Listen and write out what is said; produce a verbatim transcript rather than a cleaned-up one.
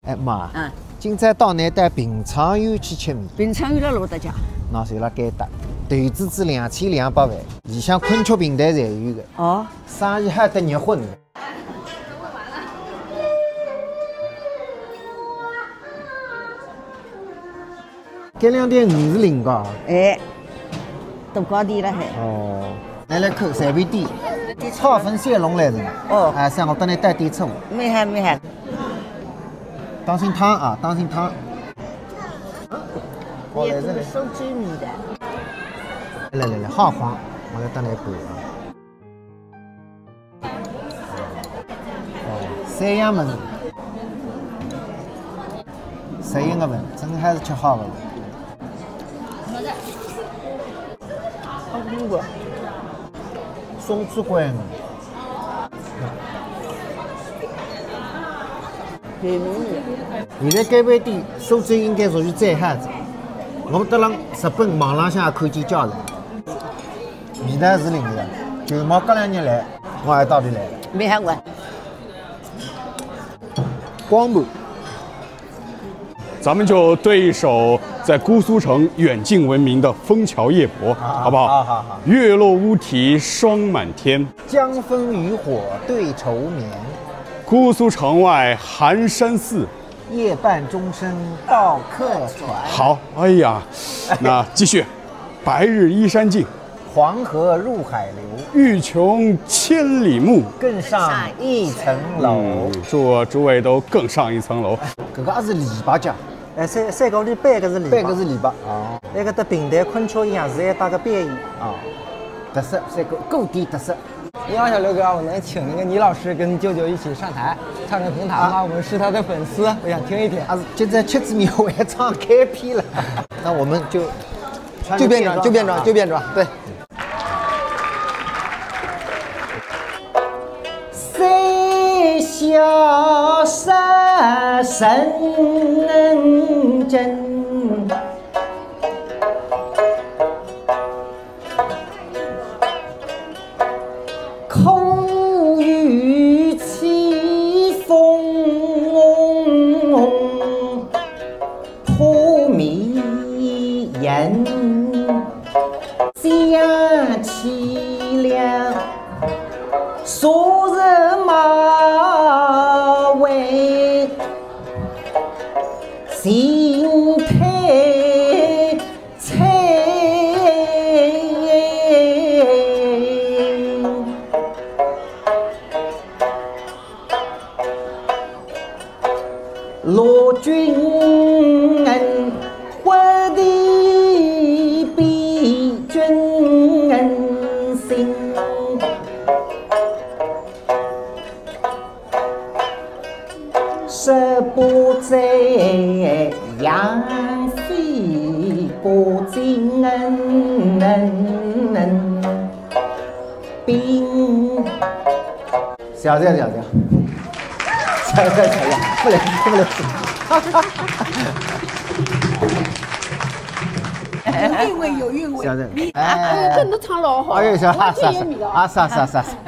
哎妈，嗯。今朝到㑚搭平昌县去吃面，平昌县辣辣搭界？喏，就辣该搭，投资仔两千两百万，里向昆曲评弹侪有个。哦。生意还得热火。 搿两条鱼是鲮膏。哎，大膏点了还。哦，来来看，随便点，炒粉小龙来着。哦。哎，算我帮你带点醋。蛮好，蛮好。当心烫啊，当心烫。哦，来这里。也是个收汁米的。来来来，好黄，我来带你补啊。 哦，三样物事，三样个份，真还是吃好个。松子桂鱼。现在该爿店苏州应该属于最好个，我们到了日本网浪向也看见叫了。 味道是灵个，就毛隔两日来，我还到底来了。没看过。光盘。咱们就对一首在姑苏城远近闻名的《枫桥夜泊》，啊，好不好？好，好，好。月落乌啼霜满天，江枫渔火对愁眠。姑苏城外寒山寺，夜半钟声到客船。好，哎呀，那继续。 白日依山尽，黄河入海流。欲穷千里目，更上一层楼。嗯，祝诸位都更上一层楼。搿个也是篱笆角。哎，三，三角里背个是篱笆。背个是篱笆。哦。那个搭评弹昆曲一样，是要搭个边沿。哦，特色，三个古典特色。你好，小刘哥，我能请那个倪老师跟舅舅一起上台唱个评弹吗？啊。我们是他的粉丝，我想听一听。啊，现在吃仔面我要唱开篇了。那我们就 就变转，就变转，就变转，对。三笑三人间，空余凄风 破迷眼，想凄凉，昨日马刎心太 切。罗君恩，活地比君恩心。 十八载杨妃不尽恩，兵。小调，小调。小调，小调，不能，不能。有韵味，有韵味。小调。你，哎。哎，搿侬唱老好，哎呦，小，完全有味道。啊，是啊，是啊，是啊，是啊。